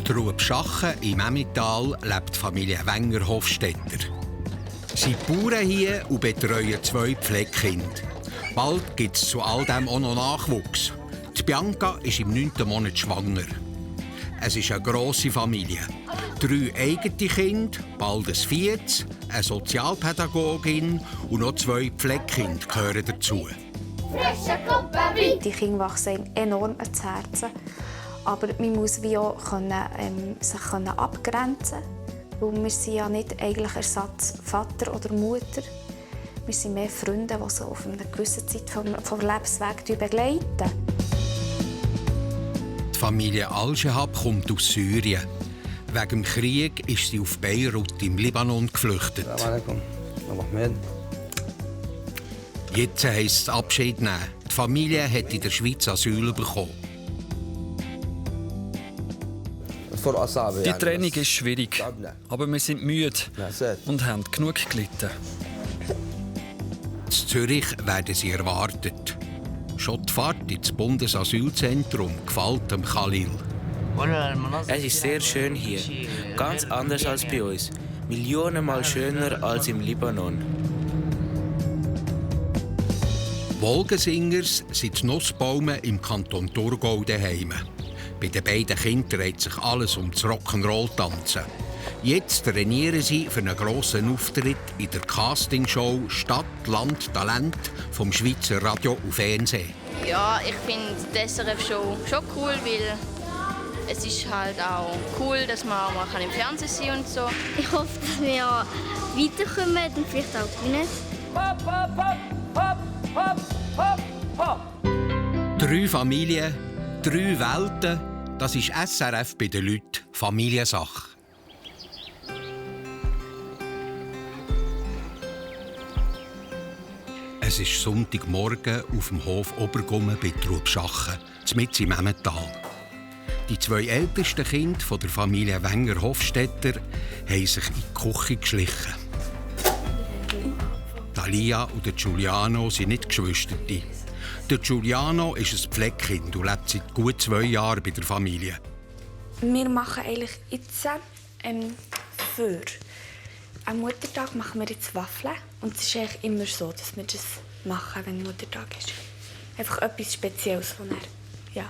Trubschachen im Emmental lebt die Familie Wenger-Hofstetter. Sie bauern hier und betreuen 2 Pflegekinder. Bald gibt es zu all dem auch noch Nachwuchs. Die Bianca ist im 9. Monat schwanger. Es ist eine grosse Familie. 3 eigene Kinder, bald ein 4., eine Sozialpädagogin und noch 2 Pflegekinder gehören dazu. Die Kinder wachsen enorm ans Herzen. Aber man muss wie auch sich abgrenzen können. Weil wir sind ja nicht eigentlich Ersatz Vater oder Mutter. Wir sind mehr Freunde, die sie auf eine gewisse Zeit vom Lebensweg begleiten. Die Familie Al-Shehab kommt aus Syrien. Wegen dem Krieg ist sie auf Beirut im Libanon geflüchtet. Jetzt heisst es Abschied nehmen. Die Familie hat in der Schweiz Asyl bekommen. Die Training ist schwierig, aber wir sind müde und haben genug gelitten. In Zürich werden sie erwartet. Schon die Fahrt ins Bundesasylzentrum gefällt dem Khalil. Es ist sehr schön hier, ganz anders als bei uns. Millionenmal schöner als im Libanon. Wolgensingers sind die Nussbaumen im Kanton Thurgau daheim. Bei den beiden Kindern dreht sich alles um das Rock'n'Roll-Tanzen. Jetzt trainieren sie für einen grossen Auftritt in der Castingshow «Stadt, Land, Talent» vom Schweizer Radio und Fernsehen. Ja, ich finde die SRF-Show schon cool, weil es ist halt auch cool, dass man auch mal im Fernsehen sein kann und so. Ich hoffe, dass wir weiterkommen und vielleicht auch gewinnen. Hopp, hopp, hopp, hopp, hopp, hopp, hopp. 3 Familien, 3 Welten, das ist SRF bei den Leuten Familiensache. Es ist Sonntagmorgen auf dem Hof Obergummen bei Trubschachen, mitten im Emmental. Die 2 ältesten Kinder von der Familie Wenger-Hofstetter haben sich in die Küche geschlichen. Talia und Giuliano sind nicht Geschwisterte. Der Giuliano ist ein Pflegekind und lebt seit gut 2 Jahren bei der Familie. Wir machen eigentlich jetzt für am Muttertag machen wir jetzt Waffeln. Und es ist eigentlich immer so, dass wir das machen, wenn Muttertag ist. Einfach etwas Spezielles von er. Ja.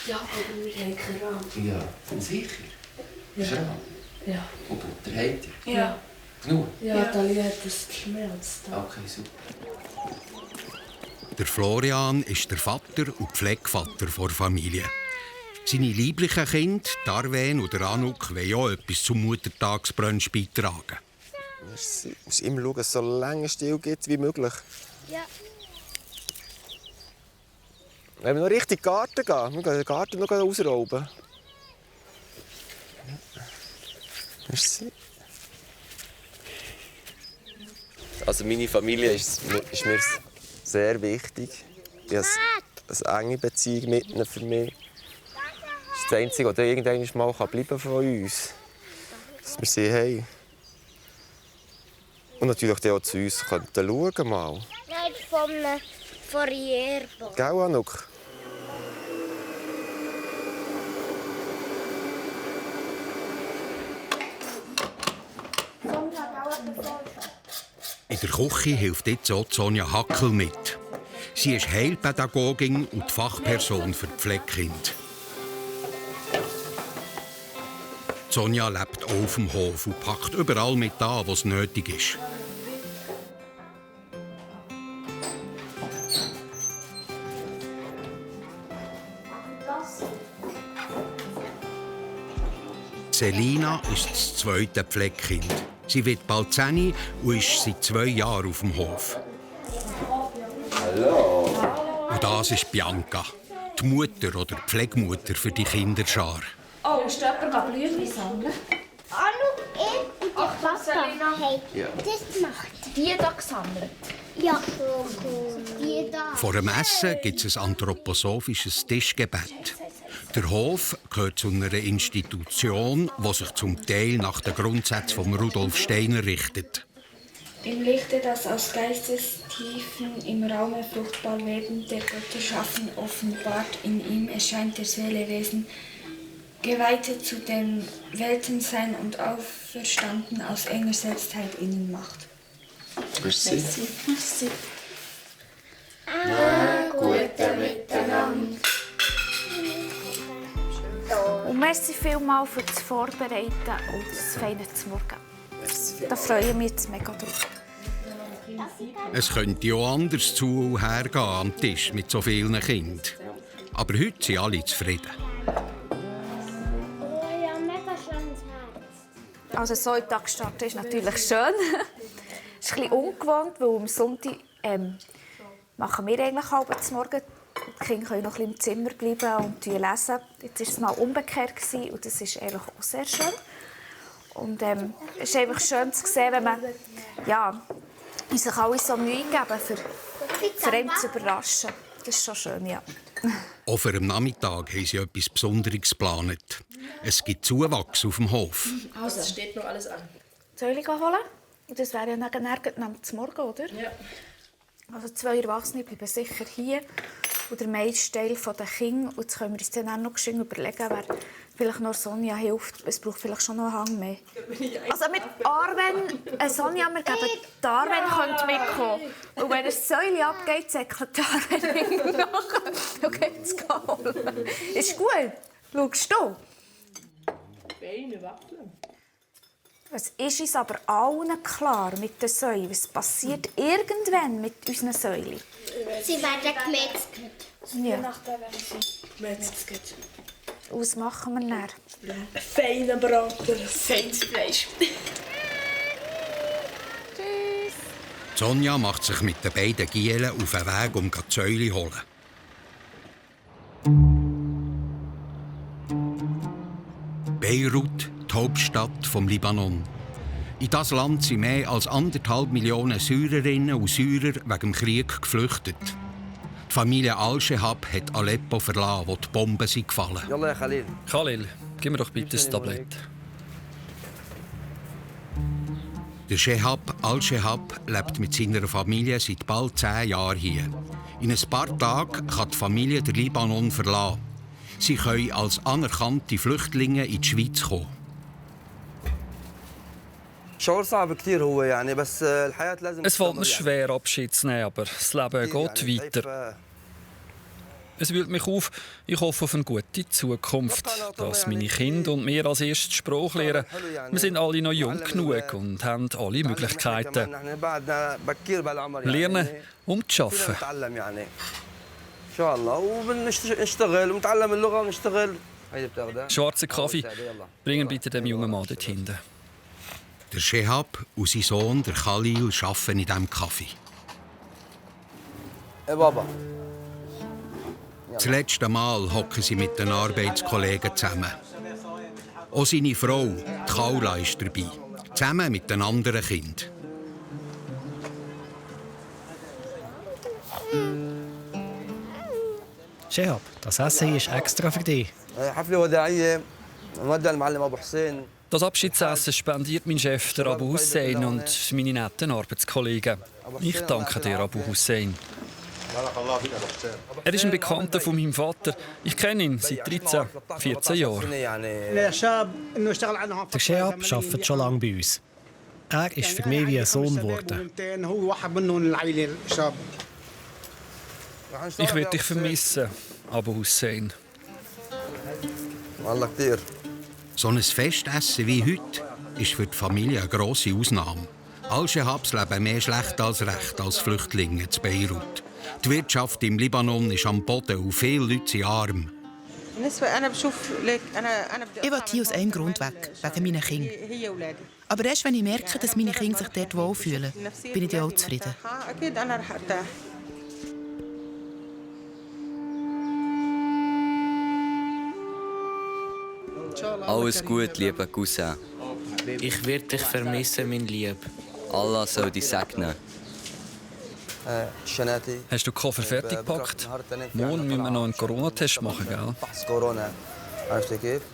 Ja, aber wir haben keinen Raum. Ja, sicher. Ja. Schon. Ja. Und Butter habt ihr? Ja. Genug? Ja, Talia hat das geschmelzt. Okay, super. Der Florian ist der Vater und Pflegevater der Familie. Seine lieblichen Kinder, Darwen und Anuk, wollen auch etwas zum Muttertagsbrunch beitragen. Wir müssen immer schauen, dass es so lange still geht wie möglich. Ja. Wenn wir noch richtig in den Garten gehen, wir gehen den Garten noch ausrauben. Merci. Also meine Familie ist mir sehr wichtig. Ich habe eine enge Beziehung mit ihnen für mich. Das ist das Einzige, was irgendwann mal bleiben von uns. Dass wir sie haben. Und natürlich auch zu uns schauen mal. Nein, von einem Verjährbar. Gell, Anuk? In der Küche hilft jetzt auch Sonja Hackel mit. Sie ist Heilpädagogin und die Fachperson für die Pflegekinder. Sonja lebt auch auf dem Hof und packt überall mit an, was nötig ist. Selina ist das 2. Pflegekind. Sie wird bald 10 und ist seit 2 Jahren auf dem Hof. Hallo. Und das ist Bianca, die Mutter oder Pflegemutter für die Kinderschar. Oh, ist jemand Blümchen sammeln? Anu, ich und der Papa haben das gemacht. Die da gesammelt? Ja, die da. Vor dem Essen gibt es ein anthroposophisches Tischgebet. Der Hof gehört zu einer Institution, die sich zum Teil nach den Grundsätzen von Rudolf Steiner richtet. Im Lichte, das aus Geistestiefen im Raume fruchtbar webend der Götter schaffen, offenbart in ihm erscheint der Seele Wesen, Geweihte zu dem Weltensein und auferstanden aus enger Selbstheit innen Macht. Merci. Merci. Gute Miteinander. Und merci vielmals für das Vorbereiten und das feine Morgen. Da freue ich mich jetzt mega drauf. Es könnte ja anders zu und her gehen am Tisch mit so vielen Kindern. Aber heute sind alle zufrieden. Oh ja, mega schönes Herz. Also so in den Tag starten ist natürlich schön. Es ist ein bisschen ungewohnt, weil am Sonntag machen wir eigentlich halb Morgen. Die Kinder können noch ein bisschen im Zimmer bleiben und lesen. Jetzt war es mal umgekehrt und das ist eigentlich auch sehr schön. Und es ist einfach schön zu sehen, wenn man sich alle so Mühe geben, für ihn zu überraschen. Das ist schon schön, ja. Auch für am Nachmittag haben sie etwas Besonderes geplant. Es gibt Zuwachs auf dem Hof. Also, es steht noch alles an. Soll ich holen? Und das wäre ja nachher am Morgen, oder? Ja. Also 2 Erwachsene bleiben sicher hier. Und der meiste Teil der Kinder. Und jetzt können wir uns dann auch noch geschwind überlegen, wer vielleicht noch Sonja hilft. Es braucht vielleicht schon noch einen Hang mehr. Also mit Arwen, Sonja, wir geben die Arwen könnte mitkommen. Und wenn ein Säule abgeht, säckelt die Arwen nachher. Du gehst es holen. Ist gut. Schaust du? Feine Waffeln. Es ist uns aber allen klar mit den Säulen. Was passiert irgendwann mit unseren Säulen? Sie werden gemetzelt. Ja. Nachher werden sie gemetzelt. Was machen wir dann? Feiner Braten, feines Fleisch. Tschüss. Sonja macht sich mit den beiden Gielen auf den Weg, um die Säule zu holen. Beirut, die Hauptstadt vom Libanon. In das Land sind mehr als 1,5 Millionen Syrerinnen und Syrer wegen dem Krieg geflüchtet. Die Familie Al-Shehab hat Aleppo verlassen, wo die Bomben sind gefallen. Khalil, gib mir doch bitte das Tablett. Der Shehab Al-Shehab lebt mit seiner Familie seit bald 10 Jahren hier. In ein paar Tagen kann die Familie den Libanon verlassen. Sie können als anerkannte Flüchtlinge in die Schweiz kommen. Es fällt mir schwer, Abschied zu nehmen, aber das Leben geht weiter. Es wühlt mich auf, ich hoffe auf eine gute Zukunft, dass meine Kinder und wir als erstes Sprach lernen. Wir sind alle noch jung genug und haben alle Möglichkeiten. Lernen, um zu arbeiten. Schwarzen Kaffee, bringen bitte dem jungen Mann dort hinten. Der Shehab und sein Sohn, der Khalil, arbeiten in diesem Kaffee. Das letzte Mal hocken sie mit den Arbeitskollegen zusammen. Auch seine Frau, die Kaula, ist dabei, zusammen mit den anderen Kindern. Shehab, das Essen hier ist extra für dich. Das Abschiedsessen spendiert mein Chef, der Abu Hussein, und meine netten Arbeitskollegen. Ich danke dir, Abu Hussein. Er ist ein Bekannter von meinem Vater. Ich kenne ihn seit 13, 14 Jahren. Der Shehab arbeitet schon lange bei uns. Er ist für mich wie ein Sohn geworden. Ich werde dich vermissen, Abu Hussein. So ein Festessen wie heute ist für die Familie eine grosse Ausnahme. Al-Shehabs leben mehr schlecht als recht als Flüchtlinge in Beirut. Die Wirtschaft im Libanon ist am Boden und viele Leute sind arm. Ich will hier aus einem Grund weg, wegen meiner Kinder. Aber erst wenn ich merke, dass meine Kinder sich dort wohlfühlen, bin ich auch zufrieden. Alles gut, lieber Cousin. Ich werde dich vermissen, mein Lieb. Allah soll dich segnen. Hast du den Koffer fertig gepackt? Morgen müssen wir noch einen Corona-Test machen, gell?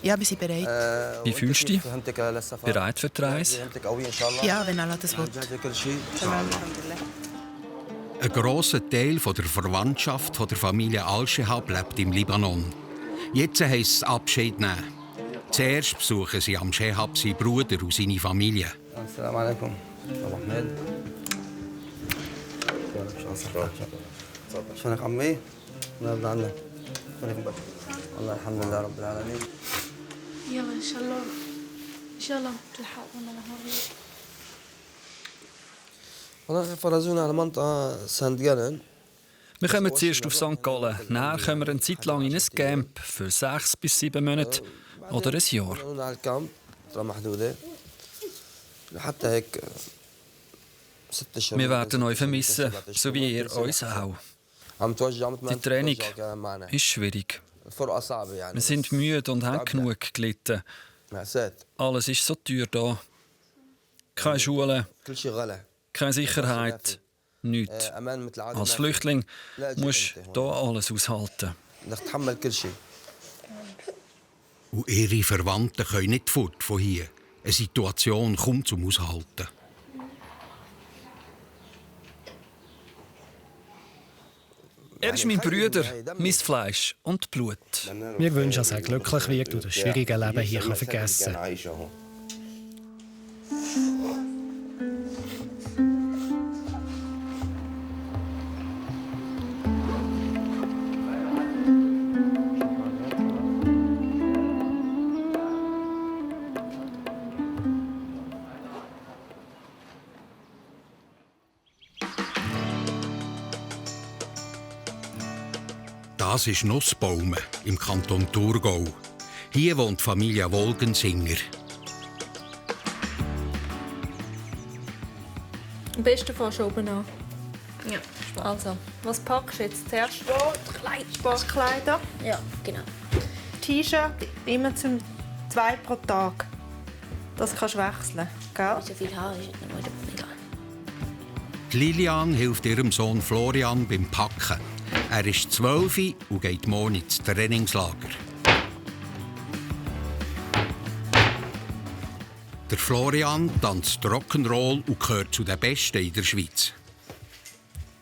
Ja, wir sind bereit. Wie fühlst du dich? Bereit für die Reise? Ja, wenn Allah das will. Ein grosser Teil der Verwandtschaft der Familie Al-Shehab lebt im Libanon. Jetzt heisst es Abschied nehmen. Zuerst besuchen sie am Shehab seinen Bruder und seine Familie. Assalamu alaikum. شلونك عمي؟ نرضى عنك. والله الحمد لله رب العالمين. يلا ان شاء الله تلحقونا لهون. والله فرجونا على منطقة سانت جالن. Wir kommen zuerst auf St. Gallen. Nachher kommen wir eine Zeit lang in ein Camp für 6 bis 7 Monate oder ein Jahr. Wir werden euch vermissen, so wie ihr uns auch. Die Training ist schwierig. Wir sind müde und haben genug gelitten. Alles ist so teuer hier. Keine Schule, keine Sicherheit, nichts. Als Flüchtling musst du hier alles aushalten. Und ihre Verwandten können nicht fort von hier. Eine Situation kaum zum Aushalten. Er ist mein Bruder, mein Fleisch und Blut. Wir wünschen, dass er glücklich wird und das schwierige Leben hier vergessen kann. Das ist Nussbaume im Kanton Thurgau. Hier wohnt die Familie Wolgensinger. Am besten fährst du oben an. Ja. Also, was packst du jetzt zuerst? Sportkleider. Ja, genau. T-Shirt immer zum 2 pro Tag. Das kannst du wechseln, gell? So viel Haar ist nicht egal. Lilian hilft ihrem Sohn Florian beim Packen. Er ist 12 und geht morgen ins Trainingslager. Der Florian tanzt Rock'n'Roll und gehört zu den Besten in der Schweiz.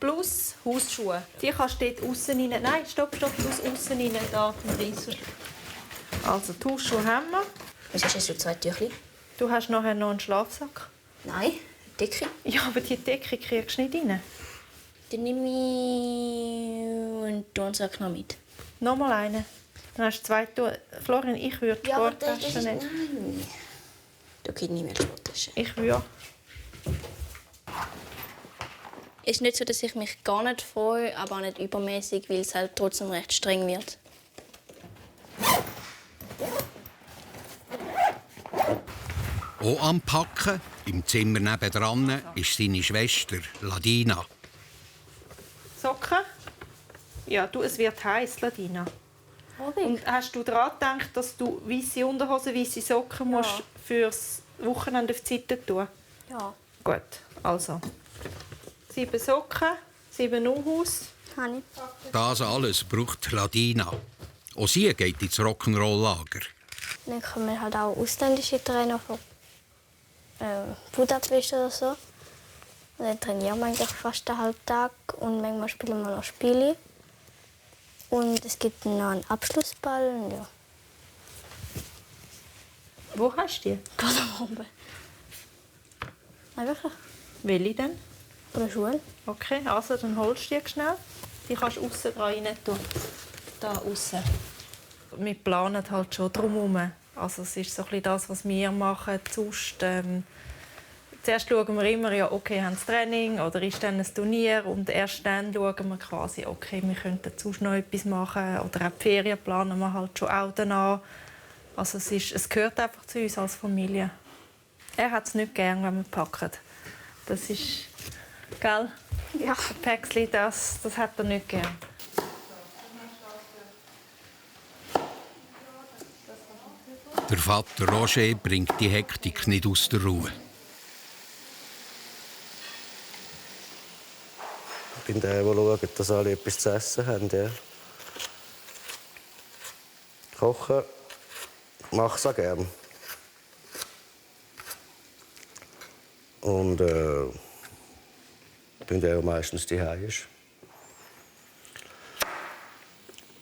Plus Hausschuhe. Die kannst du dort aussen rein. Nein, stopp, aus aussen rein, da im Reisser. Also, die Hausschuhe haben wir. Was hast du 2 Tüchli? Du hast nachher noch einen Schlafsack. Nein, Decke. Ja, aber die Decke kriegst du nicht rein. Dann nehme ich einen Turnsack noch mit. Nochmal einen. Dann hast du 2 Turnsacks. Florian, ich würde die Sporttasche nicht. Nein. Du kriegst nicht mehr die Sporttasche. Ich würde. Es ist nicht so, dass ich mich gar nicht freue, aber auch nicht übermäßig, weil es halt trotzdem recht streng wird. Auch am Packen, im Zimmer nebendran, ist seine Schwester Ladina. Socken? Ja, du, es wird heiß, Ladina. Und hast du daran gedacht, dass du weiße Unterhosen, weiße Socken musst fürs Wochenende auf die Seite tun? Ja. Gut, also 7 Socken, 7 Umhaus. Das alles braucht Ladina. Auch sie geht ins Rock'n'Roll-Lager. Dann kommen halt auch ausländische Trainer von Budapest oder so. Und dann trainieren wir eigentlich fast den halben Tag und manchmal spielen wir noch Spiele. Und es gibt noch einen Abschlussball. Und ja. Wo hast du die? Gerade am Oben. Nein, wirklich. Welche denn? Von der Schule. Okay, also dann holst du die schnell. Die kannst du aussen rein tun. Da aussen. Wir planen halt schon drumherum. Also es ist so ein bisschen das, was wir machen. Sonst, zuerst schauen wir immer, ja, okay, haben sie Training oder ist dann ein Turnier. Und erst dann schauen wir quasi, okay, wir könnten sonst noch etwas machen. Oder auch die Ferien planen wir halt schon auch danach. Also es gehört einfach zu uns als Familie. Er hat es nicht gern, wenn wir packen. Das ist, gell? Ja. Ein Päckchen, das hat er nicht gern. Der Vater Roger bringt die Hektik nicht aus der Ruhe. Ich bin der schaut, dass alle etwas zu essen haben. Ja. Kochen mache ich auch gerne. Und bin der meistens zu Hause ist.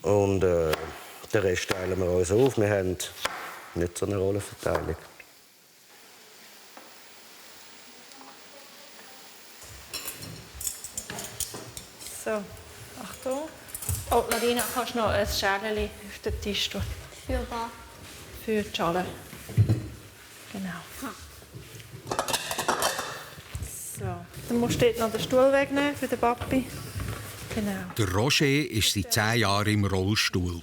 Und den Rest teilen wir uns auf. Wir haben nicht so eine Rollenverteilung. So, Achtung. Oh, Nadina, kannst du noch ein Schälchen auf den Tisch tun? Für was? Für die Schale. Genau. So, dann musst du dort noch den Stuhl wegnehmen für den Papi. Genau. Der Roger ist seit 10 Jahren im Rollstuhl.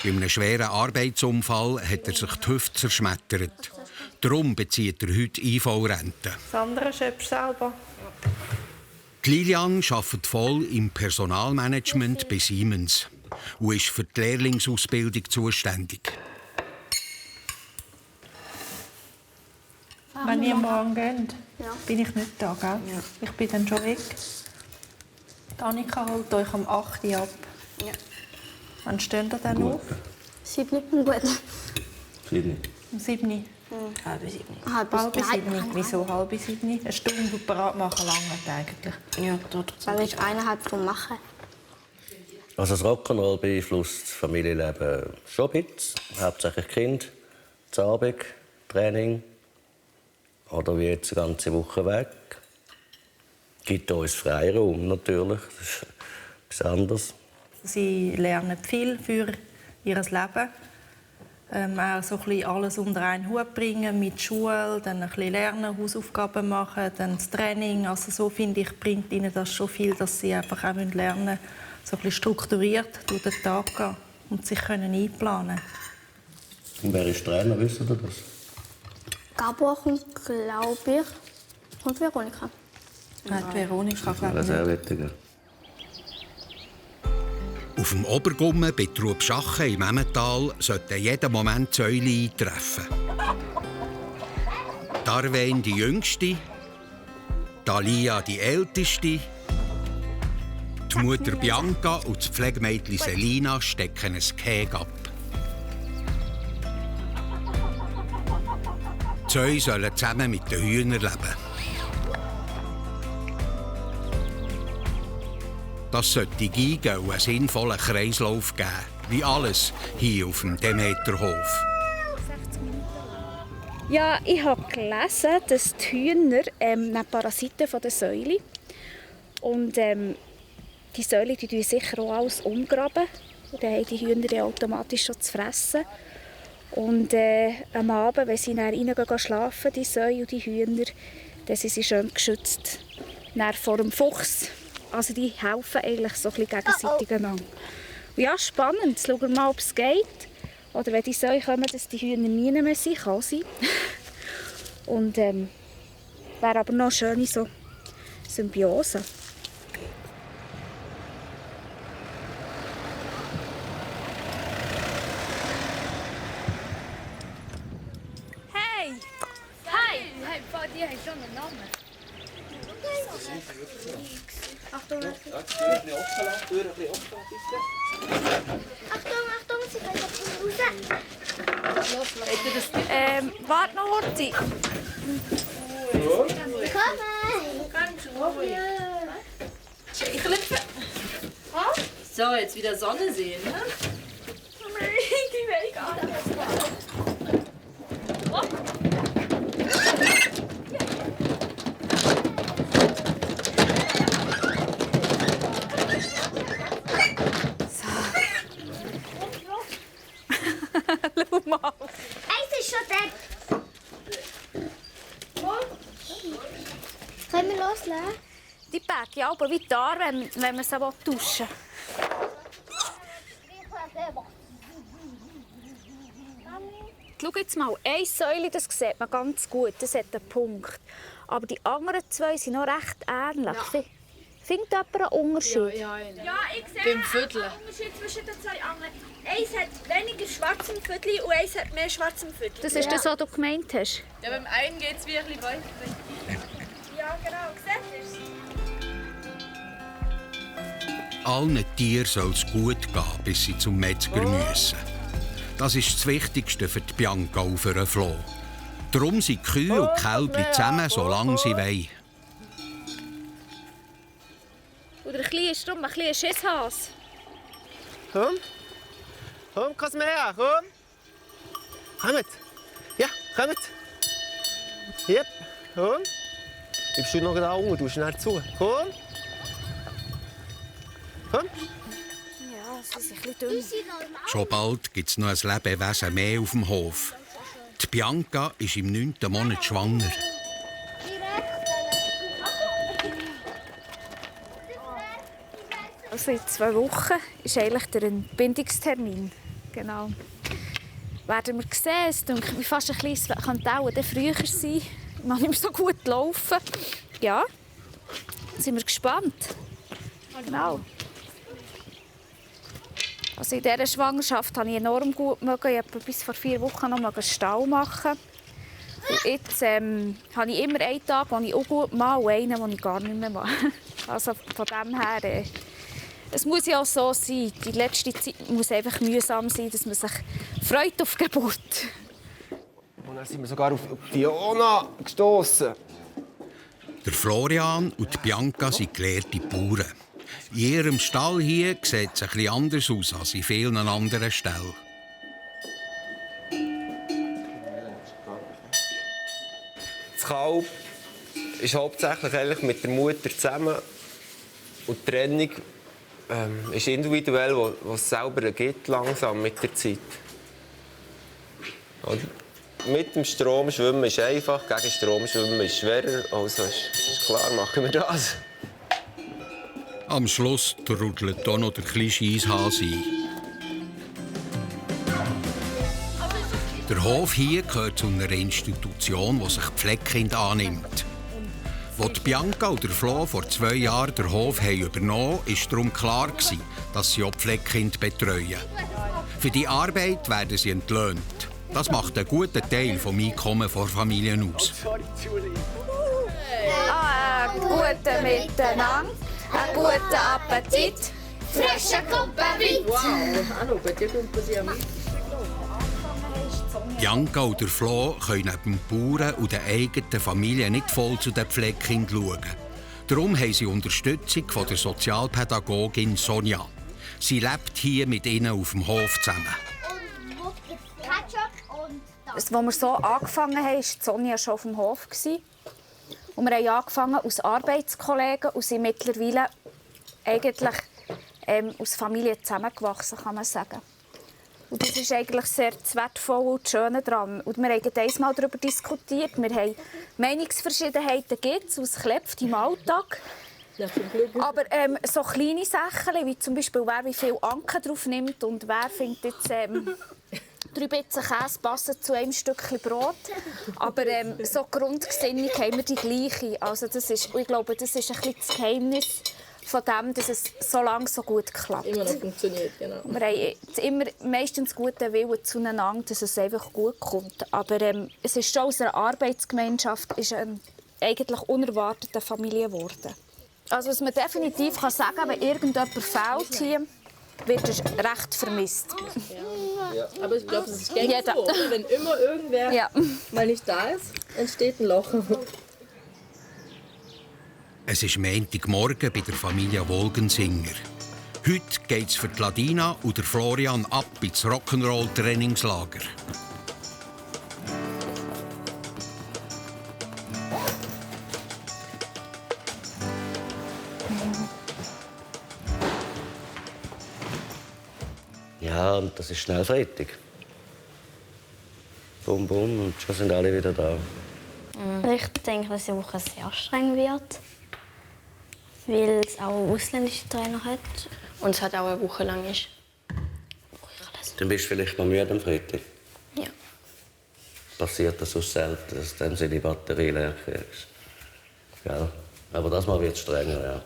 Bei einem schweren Arbeitsunfall hat er sich die Hüfte zerschmettert. Darum bezieht er heute IV-Rente. Das andere schöpfst du selber. Lilian arbeitet voll im Personalmanagement bei Siemens und ist für die Lehrlingsausbildung zuständig. Wenn ihr morgen geht, bin ich nicht da, gell? Ja. Ich bin dann schon weg. Die Annika holt euch um 8 Uhr ab. Ja. Wann steht ihr dann auf? 7 Uhr, gut. 7 Um 7 Uhr? Halb 7. Halb 7. Wieso halb 7? Eine Stunde parat machen lange eigentlich. Ja, dort. Weil ich 1,5 Stunden mache. Also das Rock'n'Roll beeinflusst das Familienleben schon ein bisschen. Hauptsächlich Kind, das Abend, Training. Oder wie jetzt eine ganze Woche weg. Gibt uns Freiraum natürlich. Das ist etwas anderes. Sie lernen viel für ihr Leben. Auch so ein bisschen alles unter einen Hut bringen, mit Schule, dann ein bisschen lernen, Hausaufgaben machen, dann das Training. Also so finde ich, bringt ihnen das schon viel, dass sie einfach auch lernen müssen, so ein bisschen strukturiert durch den Tag gehen und sich einplanen können. Und wer ist Trainer, wisst ihr das? Gabor kommt, glaube ich, und Veronika. Ja, die Veronika, glaube ich. Sehr wettig. Auf dem Obergummen bei Trubschachen im Emmental sollten jeden Moment Säule eintreffen. Darwin die Jüngste, Dalia die Älteste, die Mutter Bianca und das Pflegemädchen Selina stecken ein Gehege ab. Die Säue sollen zusammen mit den Hühnern leben. Das sollte Geigen und einen sinnvollen Kreislauf geben, wie alles hier auf dem Demeterhof. Ja, ich habe gelesen, dass die Hühner Parasiten von der Säule. Und die Säule die sicher auch alles umgraben. Und dann haben die Hühner automatisch schon zu fressen. Und am Abend, wenn sie dann reingehen schlafen, die Säue und die Hühner, dann sind sie schön geschützt vor dem Fuchs. Also die helfen eigentlich so ein bisschen gegenseitig einander. Und ja, spannend. Schauen wir mal, ob es geht. Oder wenn die Säue kommen, dass die Hühner nie mehr sind, kann sie. Und wäre aber noch eine schöne so Symbiose. Hey! Hi! Hey, die haben schon einen Namen. Achtung, Achtung, sie können jetzt raus. Warte noch, Horti. Komm! Ich klopfe. So, jetzt wieder Sonne sehen, ne? Die will ich gar nicht. Schau mal. Eins ist schon da. Können wir loslassen? Die Berge, ja, aber wie da, wenn man sie tauschen will. Schau jetzt mal, eine Säule, das sieht man ganz gut, das hat einen Punkt. Aber die anderen zwei sind noch recht ähnlich. Ja. Findet jemand einen Unterschied? Ja, ich sehe einen Unterschied zwischen den zwei Angeln. Eins hat weniger schwarz im Viertel und eins hat mehr schwarz im Viertel. Das ist das, was du gemeint hast? Ja, beim einen geht es wie ein bisschen weiter. Ja, genau. Siehst du es? Allen Tieren soll es gut gehen, bis sie zum Metzger müssen. Das ist das Wichtigste für die Bianca und für den Flo. Darum sind die Kühe und die Kälber zusammen, solange sie wollen. Und der Kleine ist darum ein kleiner Schisshase. Komm. Komm, komm her, komm. Kommt. Ja, kommt. Yep, komm. Bleibst du noch da unten, du schnell zu. Komm. Komm. Ja, es ist ein bisschen dünn. Schon bald gibt es noch ein Lebewesen mehr auf dem Hof. Die Bianca ist im 9. Monat schwanger. Also in 2 Wochen ist eigentlich der Entbindungstermin. Genau. Werden wir sehen, es denke ich fast ein bisschen, es könnte auch früher sein. Ich kann nicht mehr so gut laufen. Ja, sind wir gespannt. Genau. Also in dieser Schwangerschaft habe ich enorm gut mögen. Ich habe bis vor 4 Wochen noch einen Stall machen. Und jetzt habe ich immer einen Tag, den ich auch gut mache, und einen, den ich gar nicht mehr mache. Also von dem her, es muss ja auch so sein. Die letzte Zeit muss einfach mühsam sein, dass man sich freut auf die Geburt. Und dann sind wir sogar auf Fiona gestoßen. Der Florian und die Bianca sind gelehrte Bauern. In ihrem Stall hier sieht es etwas anders aus als in vielen anderen Ställen. Das Kalb ist hauptsächlich eigentlich mit der Mutter zusammen. Und die Trennung ist individuell, was es selber ergibt, langsam mit der Zeit. Und mit dem Strom schwimmen ist einfach, gegen Strom schwimmen ist schwerer. Also ist klar, machen wir das. Am Schluss trudelt auch noch der kleine Scheisshase ein. Der Hof hier gehört zu einer Institution, die sich Pflegekinder annimmt. Als Bianca und der Flo vor 2 Jahren den Hof übernommen haben, war darum klar, dass sie auch Pflegekinder betreuen. Für die Arbeit werden sie entlöhnt. Das macht einen guten Teil des Einkommens der Familien aus. Guten Miteinander, einen guten Appetit, frische Kumpenweit. Wow, hallo, bei dir kommt sie ja mit. Bianca und der Flo können neben den Bauern und der eigenen Familie nicht voll zu den Pflegekindern schauen. Darum haben sie Unterstützung von der Sozialpädagogin Sonja. Sie lebt hier mit ihnen auf dem Hof zusammen. Als wir so angefangen haben, war Sonja schon auf dem Hof. Und wir haben angefangen als Arbeitskollegen und sind mittlerweile eigentlich als Familie zusammengewachsen, kann man sagen. Und das ist eigentlich sehr wertvoll und das Schöne daran. Und wir haben einmal darüber diskutiert. Wir haben Meinungsverschiedenheiten gibt es klopft im Alltag. Aber so kleine Sachen, wie zum Beispiel, wer wie viel Anken drauf nimmt und wer findet jetzt 3 Bitzen Käse passen zu einem Stückchen Brot. Aber so Grundgesinnung haben wir die gleiche. Also das ist, ich glaube, das ist ein bisschen das Geheimnis von dem, dass es so lange so gut klappt. Immer noch funktioniert, genau. Wir haben immer meistens guten Willen zueinander, dass es einfach gut kommt. Aber es ist schon aus einer Arbeitsgemeinschaft ist, eigentlich unerwartet eine Familie geworden. Also was man definitiv kann sagen kann, wenn irgendjemand fehlt hier, wird er recht vermisst. Ja. Aber ich glaube, es ist gängig so. Wenn immer irgendwer mal nicht da ist, entsteht ein Loch. Es ist Montagmorgen bei der Familie Wolgensinger. Heute geht es für die Ladina und der Florian ab ins Rock'n'Roll-Trainingslager. Ja, und das ist schnell Freitag. Bum, bum, und schon sind alle wieder da. Ich denke, dass die Woche sehr streng wird, weil es auch ausländische Trainer hat und es halt auch eine Woche lang ist. Dann bist du vielleicht mal müde am Freitag. Ja. Passiert das so selten, dass dann die Batterie leer kriegst. Ja. Aber das Mal wird es strenger, ja.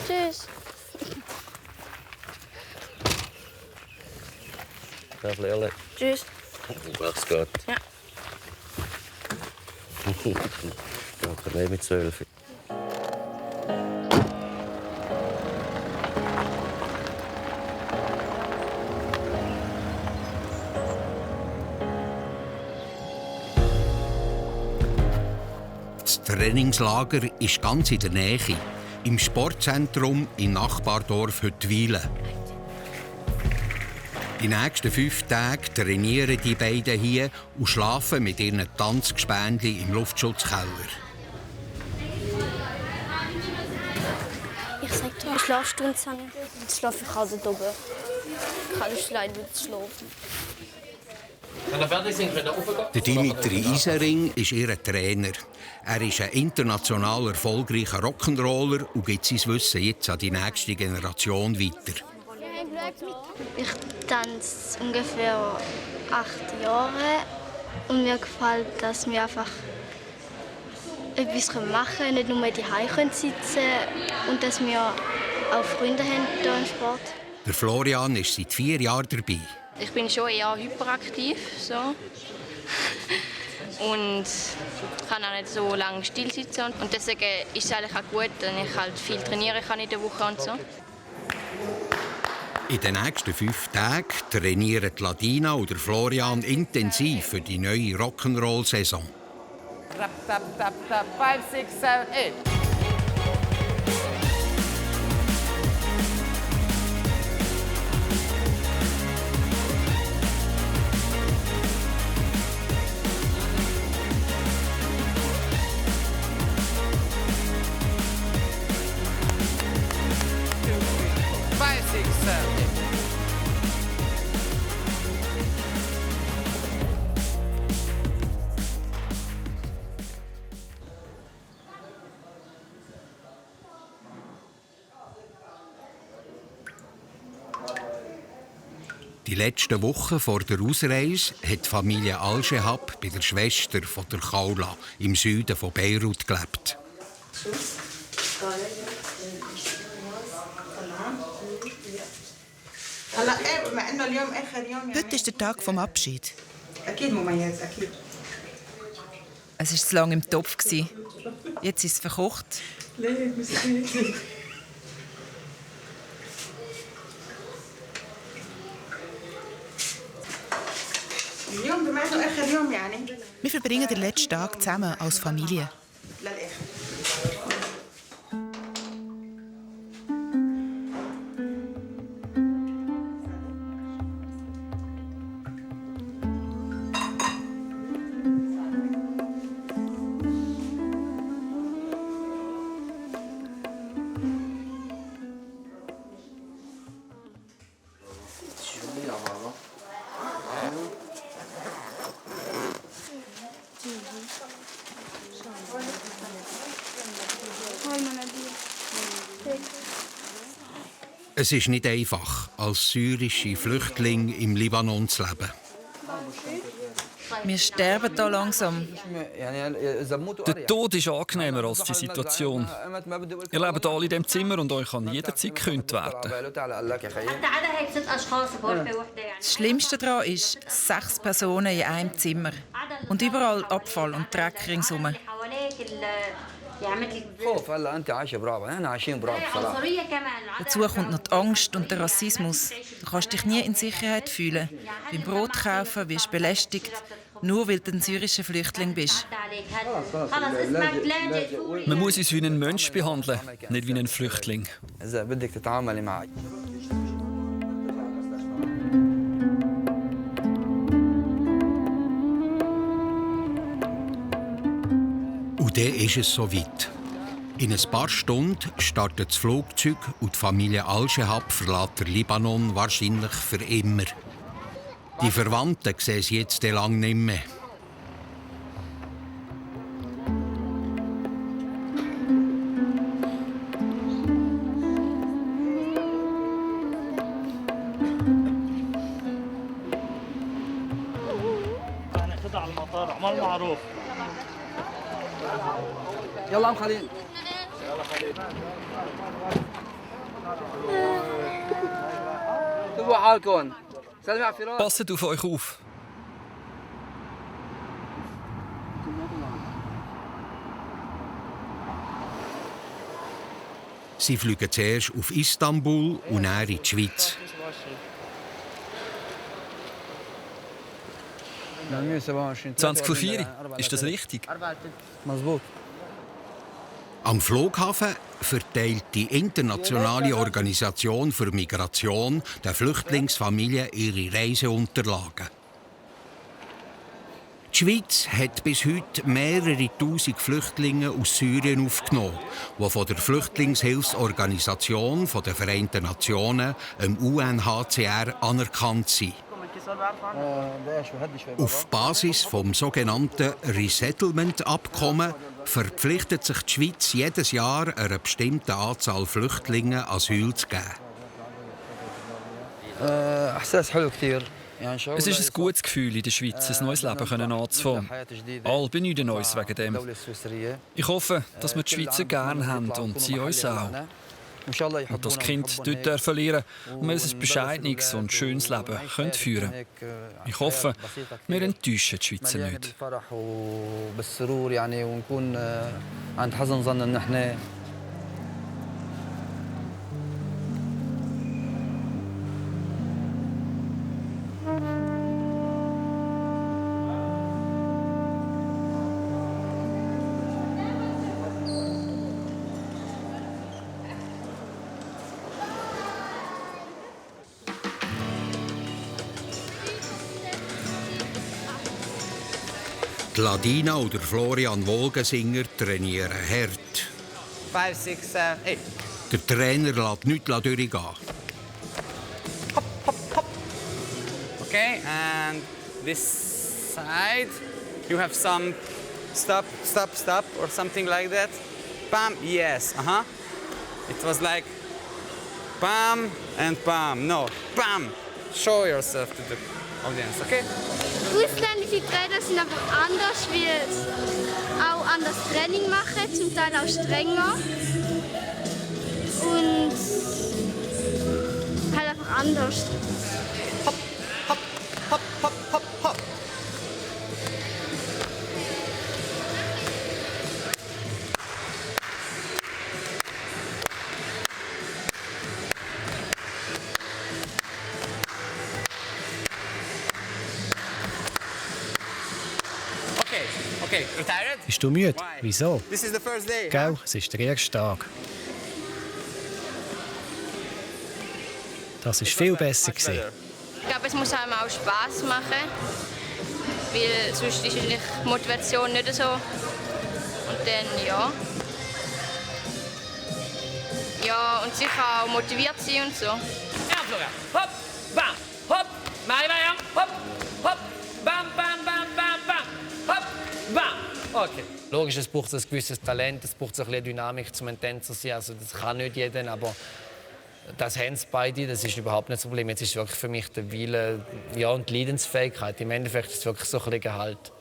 Tschüss. Ja, Lele. Tschüss. Mach's gut. Ja. Ja, nicht mit 12. Das Trainingslager ist ganz in der Nähe. Im Sportzentrum im Nachbardorf Hüttwilen. Die nächsten 5 Tage trainieren die beiden hier und schlafen mit ihren Tanzgespendli im Luftschutzkeller. Ich sage dir, Schlafstunde zusammen. Jetzt schlafe ich halt dort oben. Ich kann nicht leider wieder schlafen. Der Dimitri Isering ist ihr Trainer. Er ist ein international erfolgreicher Rock'n'Roller und gibt sein Wissen jetzt an die nächste Generation weiter. Ich tanze ungefähr 8 Jahre und mir gefällt, dass wir einfach etwas machen können, nicht nur daheim sitzen können und dass wir auch Freunde haben hier im Sport. Der Florian ist seit 4 Jahren dabei. Ich bin schon eher hyperaktiv. So. Und kann auch nicht so lange still sitzen. Und deswegen ist es eigentlich auch gut, wenn ich halt viel trainieren kann in der Woche und so. In den nächsten 5 Tagen trainieren Ladina und Florian intensiv für die neue Rock'n'Roll-Saison. Tap, tap, tap, tap. 5, 6, 7, 8. Die letzten Wochen vor der Ausreise hat die Familie Al-Shehab bei der Schwester von der Khawla im Süden von Beirut gelebt. Heute ist der Tag vom Abschied. Es war zu lange im Topf. Jetzt ist es verkocht. Wir verbringen den letzten Tag zusammen als Familie. Es ist nicht einfach, als syrische Flüchtling im Libanon zu leben. Wir sterben hier langsam. Der Tod ist angenehmer als die Situation. Ihr lebt alle in diesem Zimmer und euch kann jederzeit gekündigt werden. Das Schlimmste daran ist 6 Personen in einem Zimmer. Und überall Abfall und Dreck ringsherum. Dazu kommt noch die Angst und der Rassismus. Du kannst dich nie in Sicherheit fühlen. Beim Brot kaufen wirst du belästigt, nur weil du ein syrischer Flüchtling bist. Man muss uns wie einen Mensch behandeln, nicht wie einen Flüchtling. Und dann ist es soweit. In ein paar Stunden startet das Flugzeug und die Familie Al-Shehab verlässt den Libanon wahrscheinlich für immer. Die Verwandten sehen sie jetzt lange nicht mehr. يلا عم خليل تبعوا حالكم سلمي على فراس. Passet auf euch auf. Sie fliegen zuerst auf Istanbul und dann in die Schweiz. (20:04 Uhr, ist das richtig? Am Flughafen verteilt die Internationale Organisation für Migration den Flüchtlingsfamilien ihre Reiseunterlagen. Die Schweiz hat bis heute mehrere tausend Flüchtlinge aus Syrien aufgenommen, die von der Flüchtlingshilfsorganisation der Vereinten Nationen, dem UNHCR, anerkannt sind. Auf Basis des sogenannten Resettlement-Abkommens verpflichtet sich die Schweiz jedes Jahr einer bestimmten Anzahl Flüchtlinge Asyl zu geben. Es ist ein gutes Gefühl, in der Schweiz ein neues Leben anzufangen. Alle benötigen uns wegen dem. Ich hoffe, dass wir die Schweizer gerne haben und sie uns auch. Und das Kind dort verlieren und wir ein bescheidenes und schönes Leben führen können. Ich hoffe, wir enttäuschen die Schweizer nicht. Die Ladina oder Florian Wolgensinger trainieren hart. 5, 6, 7, 8. Der Trainer lässt nichts durchgehen. Okay, and this side, you have some stop, stop, stop, or something like that. Bam, yes, It was like bam and bam. No, bam. Show yourself to the audience, okay? Ausländische Trainer sind aber anders, weil sie auch anders Training machen, zum Teil auch strenger. Und halt einfach anders. Hopp, hopp, hopp, hopp, hopp, hopp. Okay, you tired? Bist du müde? Wieso? This is the first day. Gell, es ist der erste Tag. Das war viel besser. Ich glaube, es muss einem auch Spass machen, weil sonst ist die Motivation nicht so. Und dann, ja. Ja, und sicher auch motiviert sein und so. Ja, Florian. Hopp, bam, hopp, Marian, hopp, hopp, bam, bam, bam, bam, bam, hopp, bam. Okay. Logisch, es braucht ein gewisses Talent, es braucht ein bisschen Dynamik, zum ein Tänzer zu sein. Also das kann nicht jeder, aber das haben sie beide, das ist überhaupt nicht das Problem. Jetzt ist es wirklich für mich der Wille, ja, und die Leidensfähigkeit. Im Endeffekt ist es wirklich so ein bisschen Gehalt.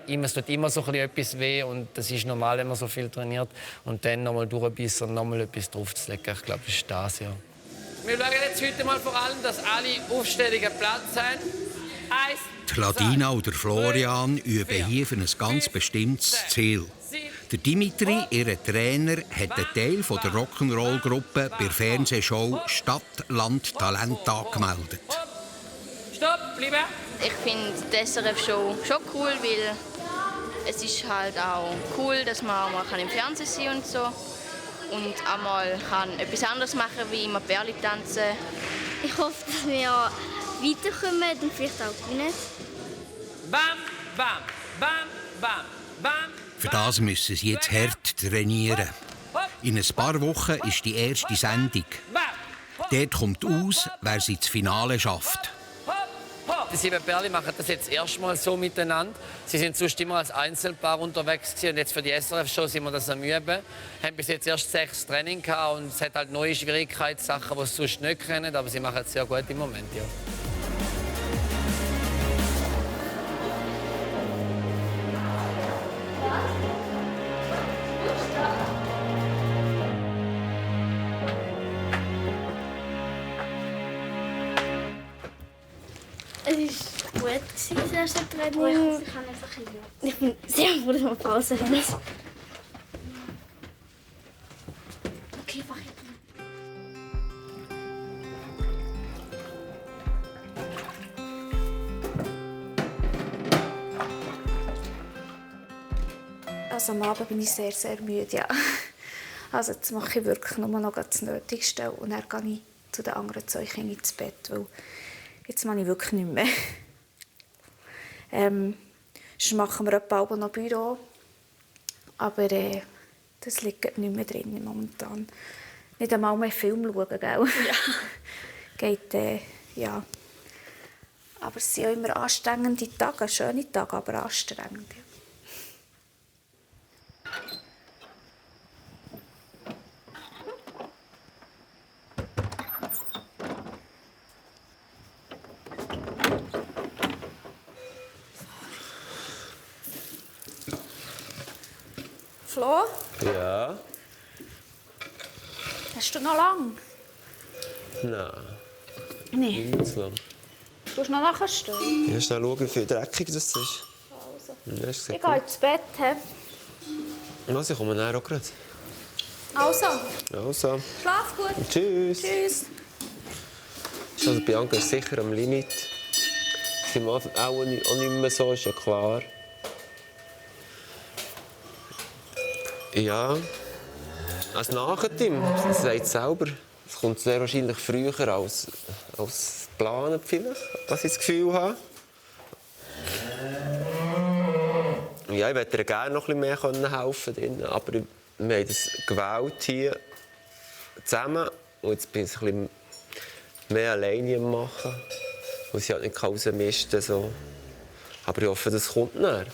Es tut immer so ein bisschen etwas weh und das ist normal, wenn man so viel trainiert. Und dann nochmal durchbissen und nochmal etwas draufzulegen. Ich glaube, das ist das, ja. Wir schauen jetzt heute mal vor allem, dass alle Aufstellungen Platz haben. Die Ladina oder Florian üben hier für ein ganz bestimmtes Ziel. Der Dimitri, ihr Trainer, hat einen Teil der Rock'n'Roll-Gruppe bei der Fernsehshow Stadt, Land, Talent angemeldet. Stopp, bleiben! Ich finde die SRF-Show schon cool, weil es ist halt auch cool, dass man auch mal im Fernsehen sein kann und so. Und auch mal etwas anderes machen kann, wie immer Bärli tanzen. Ich hoffe, dass wir weiterkommen und vielleicht auch gewinnen. Bam, bam, bam, bam, bam. Für das müssen sie jetzt hart trainieren. In ein paar Wochen ist die erste Sendung. Dort kommt aus, wer sie ins Finale schafft. Die 7 Bärli machen das jetzt erstmal so miteinander. Sie sind sonst immer als Einzelpaar unterwegs gewesen. Und jetzt für die SRF-Show sind wir das am Üben. Wir haben bis jetzt erst 6 Training gehabt und es hat halt neue Schwierigkeitssachen, die sie sonst nicht kennen. Aber sie machen es sehr gut im Moment, ja. Es war gut, das erste Training. Ich bin sehr froh, dass wir Pause haben. Okay, mach ich. Also am Abend bin ich sehr, sehr müde, ja. Also jetzt mache ich wirklich nur noch das Nötigste und dann gehe ich zu den anderen 2 Kindern ins Bett, weil jetzt mache ich wirklich nicht mehr. Sonst machen wir etwa noch Büro, aber das liegt nicht mehr drin momentan. Nicht einmal mehr Film schauen, gell? Ja. Geht, ja. Aber es sind ja immer anstrengende Tage, schöne Tage, aber anstrengend. Ja. Flo? Ja? Hast du noch lang? Nein. Nee. Nicht zu lang. Du musst noch nachstehen. Ja, schnell schauen, wie viel dreckig das ist. Also. Ja, Ich gehe ins Bett. Was, ich komme nachher auch gerade. Also. Also. Schlaf gut. Tschüss. Tschüss. Also Bianca ist sicher am Limit. Sie macht auch nicht mehr so, ist ja klar. Ja, als Nachteam, sie sagt es selber, es kommt sehr wahrscheinlich früher als geplant, vielleicht, was ich das Gefühl habe. Ja, ich würde ihr gerne noch ein bisschen mehr helfen können, aber wir haben das gewählt hier zusammen und jetzt bin ich ein bisschen mehr alleine am machen, weil sie halt nicht rausmisten kann. So. Aber ich hoffe, das kommt näher.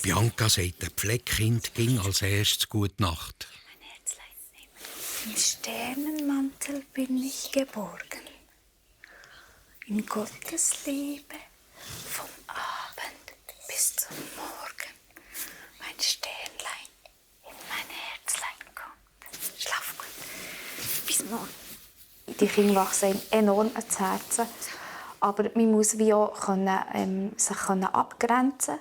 Bianca sagt, der Pfleckkind ging als erstes Gute Nacht. Im Sternenmantel bin ich geborgen. In Gottes Liebe vom Abend bis zum Morgen. Mein Sternlein in mein Herzlein kommt. Schlaf gut. Bis morgen. Die Kinder wachsen enorm ans Herz. Aber man muss wie auch sich abgrenzen können.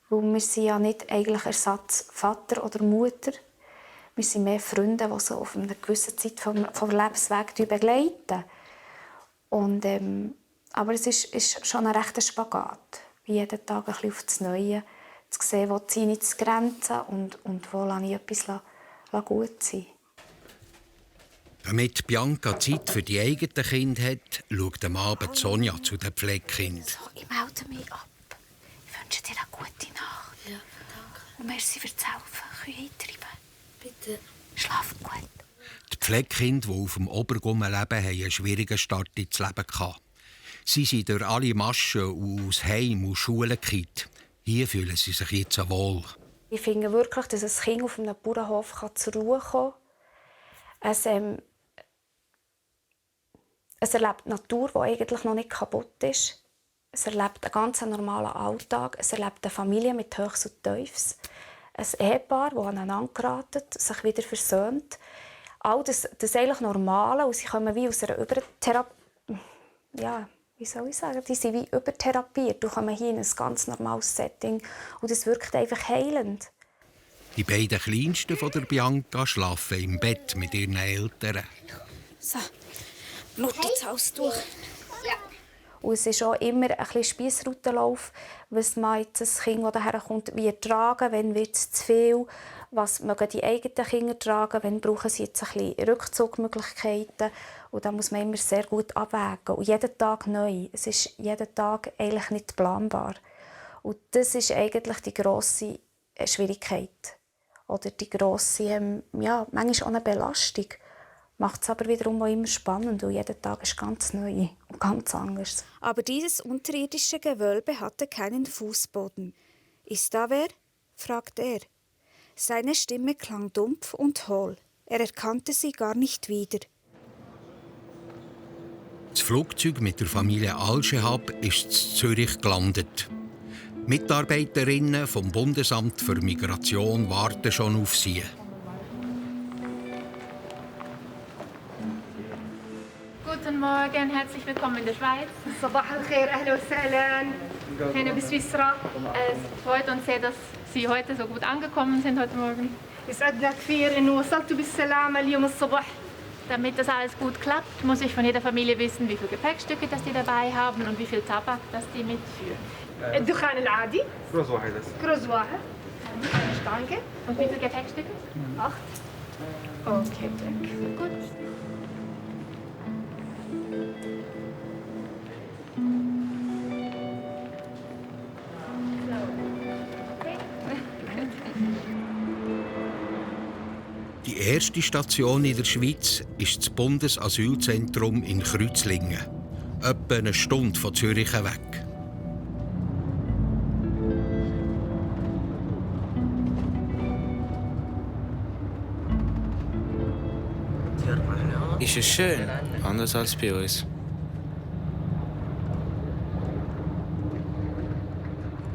Weil wir sind ja nicht eigentlich Ersatz Vater oder Mutter. Wir sind mehr Freunde, die so auf eine gewisse Zeit vom Lebensweg begleiten. Und, aber es ist schon ein rechter Spagat. Jeden Tag ein bisschen auf das Neue. Zu sehen, wo ziehe ich die Grenzen und wo lasse ich etwas gut sein. Damit Bianca Zeit für die eigenen Kinder hat, schaut am Abend Sonja zu den Pflegekindern. So, ich melde mich ab. Ich wünsche dir eine gute Nacht. Ja, danke. Und merci fürs Helfen. Können eintreiben? Bitte. Schlaf gut. Die Pflegekinder, die auf dem Obergummen leben, haben einen schwierigen Start ins Leben gehabt. Sie sind durch alle Maschen aus Heim und Schulen gekippt. Hier fühlen sie sich jetzt wohl. Ich finde wirklich, dass ein Kind auf einem Bauernhof zur Ruhe kommen kann. Es erlebt die Natur, die eigentlich noch nicht kaputt ist. Es erlebt einen ganz normalen Alltag. Es erlebt eine Familie mit Höchst und Tiefs. Ein Ehepaar, das aneinander geratet, sich wieder versöhnt. All das eigentlich Normale. Und sie kommen wie aus einer Übertherapie. Ja, wie soll ich sagen? Die sind wie übertherapiert. Du kommst hier in ein ganz normales Setting. Und das wirkt einfach heilend. Die beiden Kleinsten von der Bianca schlafen im Bett mit ihren Eltern. So, Blut jetzt alles durch. Ja. Und es ist auch immer ein bisschen Spiessroutenlauf, was man jetzt das Kind, das herkommt, wie tragen, wenn wird es zu viel, was mögen die eigenen Kinder tragen, wenn brauchen sie jetzt ein bisschen Rückzugmöglichkeiten. Und da muss man immer sehr gut abwägen. Und jeden Tag neu. Es ist jeden Tag eigentlich nicht planbar. Und das ist eigentlich die grosse Schwierigkeit. Oder die grosse, ja, manchmal auch eine Belastung. Macht es aber wiederum auch immer spannend und jeder Tag ist ganz neu und ganz anders. Aber dieses unterirdische Gewölbe hatte keinen Fußboden. »Ist da wer?« fragte er. Seine Stimme klang dumpf und hohl. Er erkannte sie gar nicht wieder. Das Flugzeug mit der Familie Al-Shehab ist in Zürich gelandet. Mitarbeiterinnen vom Bundesamt für Migration warten schon auf sie. Guten Morgen, herzlich willkommen in der Schweiz. Sabah al-Khair, ahlan wa sahlan. Hier bis Swissra. Es freut uns sehr, dass Sie heute so gut angekommen sind heute Morgen. يسعدنا كثير إنه وصلتوا بالسلامة اليوم الصبح. Damit das alles gut klappt, muss ich von jeder Familie wissen, wie viele Gepäckstücke das die dabei haben und wie viel Tabak das die mitführen. الدخان العادي. كروز واحد. كروز واحد. Eine Stange. Und wie viele Gepäckstücke? 8. Okay, danke. Gut. Die erste Station in der Schweiz ist das Bundesasylzentrum in Kreuzlingen, etwa eine Stunde von Zürich weg. Ist es schön, anders als bei uns.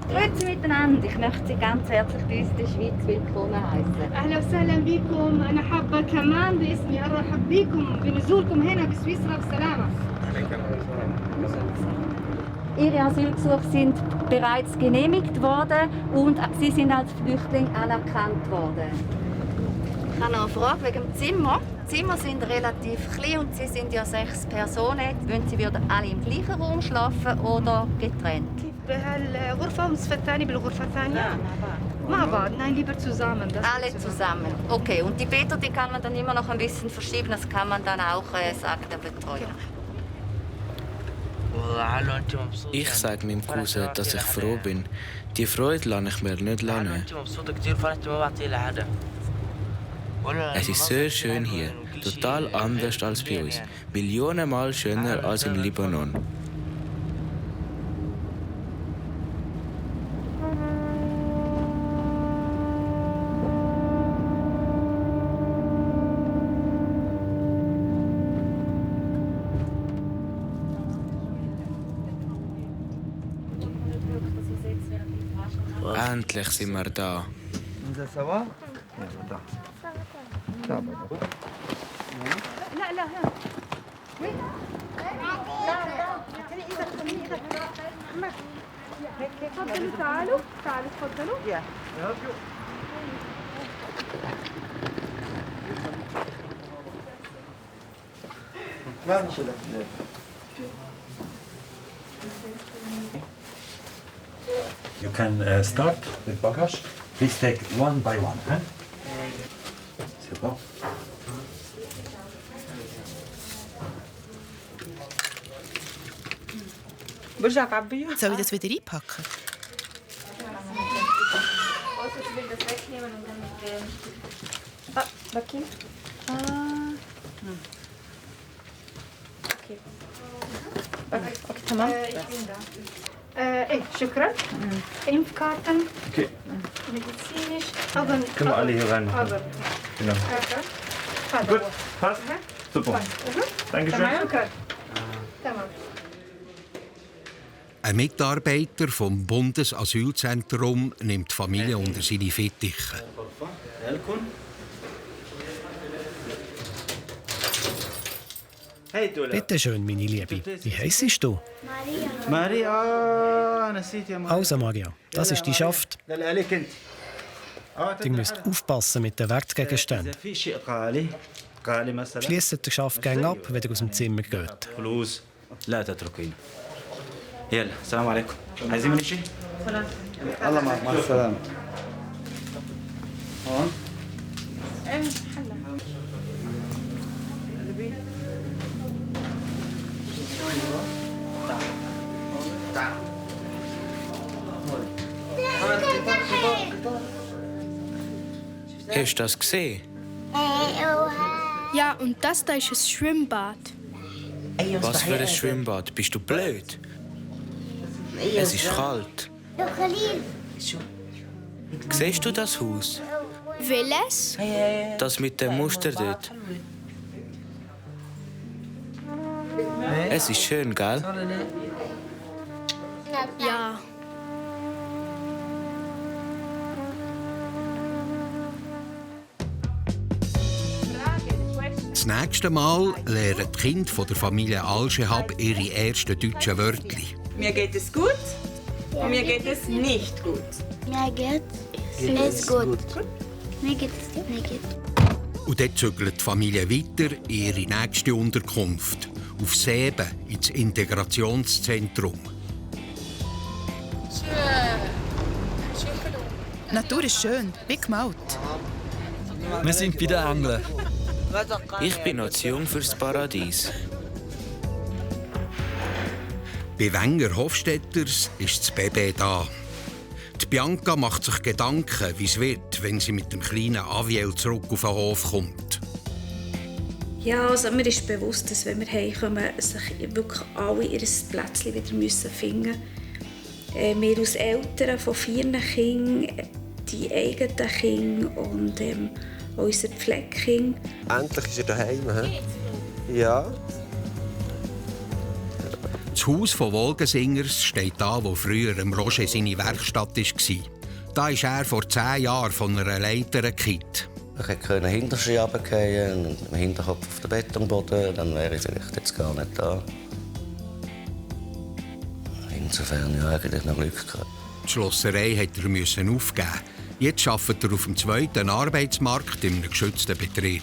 Grüezi miteinander. Ich möchte Sie ganz herzlich bei uns in der Schweiz willkommen heißen. أهلا وسهلا بكم. أنا حابة كمان باسمي أرحب بكم بنزولكم هنا بسويسرا بسلامة. Ihre Asylgesuche sind bereits genehmigt worden und Sie sind als Flüchtling anerkannt worden. Ich habe noch eine Frage wegen dem Zimmer. Die Zimmer sind relativ klein und Sie sind ja 6 Personen. Sie würden alle im gleichen Raum schlafen oder getrennt? بهالغرفة ومصف الثاني بالغرفة الثانية؟ مع بعض. Nein, lieber zusammen. Alle zusammen. Okay, und die Betten, die kann man dann immer noch ein bisschen verschieben. Das kann man dann auch sagen, der Betreuer. Ich sage meinem Cousin, dass ich froh bin. Die Freude lasse ich mir nicht lassen. Es ist sehr schön hier, total anders als bei uns. Millionenmal schöner als im Libanon. Endlich sind wir da. لا لا ها. وين؟ تفضلوا تعالوا تفضلوا. You can start with bagage. Please take one by one. C'est bon. Soll ich das wieder einpacken? Ich will das wegnehmen und dann mit Bakim. Okay. Okay, tamam. Ich bin da. شكرا. Impfkarten. Okay. Medizinisch. Aber Können wir alle hier rein machen? Aber. Genau. Gut, passt. Super. Dankeschön. Tamam. Ein Mitarbeiter vom Bundesasylzentrum nimmt die Familie unter seine Fittiche. Bitte schön, meine Liebe. Wie heissest du? Maria. Also, Maria, das ist die Schaft. Ihr müsst aufpassen mit den Wertgegenständen. Schließt den Schaftgang ab, wenn ihr aus dem Zimmer geht. لا تتركين يلا السلام عليكم عايزين مني شيء الله معك مع السلامه هون Hast du das gesehen? Ja, und das da ist ein Schwimmbad. Was für ein Schwimmbad? Bist du blöd? Es ist kalt. Siehst du das Haus? Welches? Das mit dem Muster dort. Es ist schön, gell? Ja. Das nächste Mal lernen die Kinder von der Familie Al-Shehab ihre ersten deutschen Wörter. Mir geht es gut und mir geht es nicht gut. Mir geht es gut. Mir geht es nicht gut. Und dann zügelt die Familie weiter in ihre nächste Unterkunft. Auf Seeben, ins Integrationszentrum. Die Natur ist schön, wie gemalt. Wir sind bei den Engeln. Ich bin noch zu jung fürs Paradies. Bei Wenger Hofstetters ist das Baby da. Die Bianca macht sich Gedanken, wie es wird, wenn sie mit dem kleinen Aviel zurück auf den Hof kommt. Ja, also mir ist bewusst, dass wenn wir heimkommen, sich wirklich alle ihr Plätzchen wieder finden müssen. Wir als Eltern von 4 Kindern, die eigenen Kinder und unser Pflegekind. Endlich ist er daheim. Ja. Das Haus von Wolgensingers steht da, wo früher Roger seine Werkstatt war. Da ist er vor 10 Jahren von einer Leiter gekippt. Ich konnte hinter sie runterfallen und mit dem Hinterkopf auf den Betonboden, dann wäre ich vielleicht jetzt gar nicht da. Insofern ja, eigentlich noch Glück gehabt. Die Schlosserei musste er aufgeben. Jetzt arbeitet er auf dem 2. Arbeitsmarkt in einem geschützten Betrieb.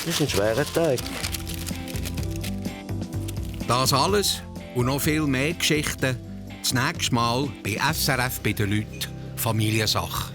Das ist ein schwerer Tag. Das alles und noch viel mehr Geschichten das nächste Mal bei SRF bei den Leuten Familiensache.